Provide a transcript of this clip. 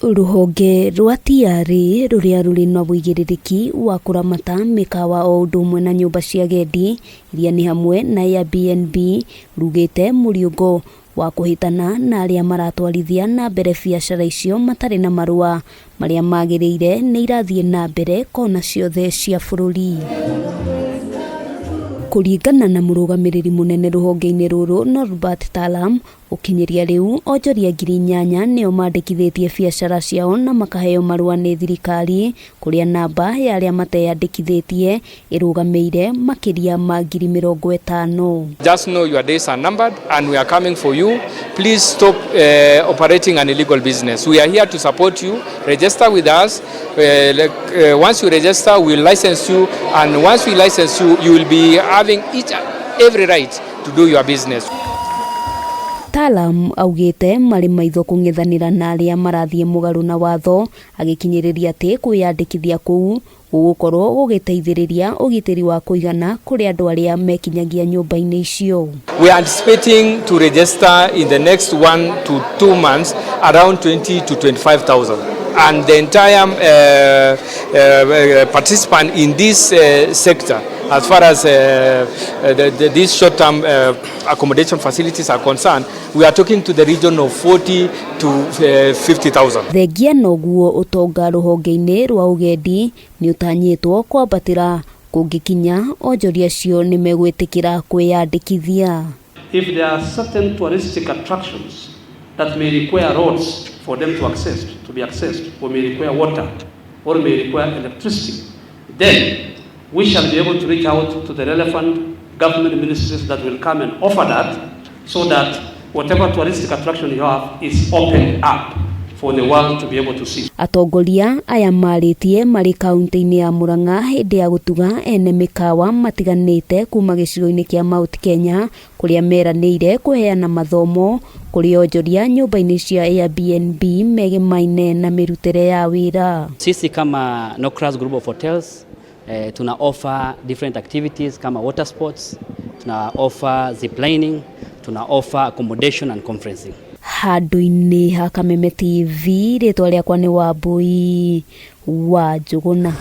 Rũhonge rwa TRA rũrĩa rũrĩ na ũigĩrĩrĩki wa kũramata mĩkawa o ũndũ ũmwe na nyũmba cia agendi iria nĩ hamwe na Airbnb rugĩte mũriũngo wa kũhĩtana na arĩa maratwarithia na mbere biacara icio matarĩ na marũa marĩa magĩrĩire nĩ irathiĩ na mbere kona ciothe cia bũrũri. Kũringana na mũrũgamĩrĩri mũnene rũhonge-inĩ rũrũ Norbert Talam, gũkinyĩria rĩu onjoria 8,000 nĩo mandĩkithĩtie biacara ciao na makaheo marũa nĩ thirikari, kũrĩa namba ya arĩa mateyandĩkithĩtie ĩrũgamĩire makĩria ma 50,000. Just know your days are numbered and we are coming for you. Please stop operating an illegal business. We are here to support you. Register with us. Like, once you register, we'll license you, and once we license you, you will be having each every right to do your business. Talam augĩte marĩ maitho kũng'ethanĩra na arĩa marathiĩ mũgarũ na watho, agĩkinyĩrĩria atĩ kwĩyandĩkithia kũu gũgũkorwo gũgĩteithĩrĩria ũgitĩri wa kũigana kũrĩ andũ arĩa mekinyagia nyũmba-inĩ icio. We are anticipating to register in the next 1 to 2 months around 20 to 25,000. And the entire participant in this sector, as far as these short-term accommodation facilities are concerned, we are talking to the region of 40 to 50,000. Thengia noguo ũtonga rũhonge-inĩ rwa ũgendi nĩ ũtanyĩtwo kwambatĩra kũngĩkinya onjoria acio nĩ megwĩtĩkĩra kwĩyandĩkithia. If there are certain touristic attractions that may require roads for them to be accessed, or may require water, or may require electricity, then we shall be able to reach out to the relevant government ministries that will come and offer that, so that whatever touristic attraction you have is opened up for the world to be able to see. Atongoria aya marĩtie marĩ kaunti-inĩ ya Murang'a hĩndĩ ya gũtuga ene mĩkawa matiganĩte kuma gĩcigo-inĩ kĩa Mount Kenya, kũrĩa meranĩire kũheana mathomo kũrĩ onjoria nyũmba-inĩ cia Airbnb megemaine na mĩrutĩre ya wĩra. Sisi kama Nocras Group of Hotels tuna offer different activities kama water sports, tuna offer ziplining, tuna offer accommodation and conferencing. Handũ-inĩ ha Kameme TV, rĩtwa rĩakwa nĩ Wambui wa Njũgũna.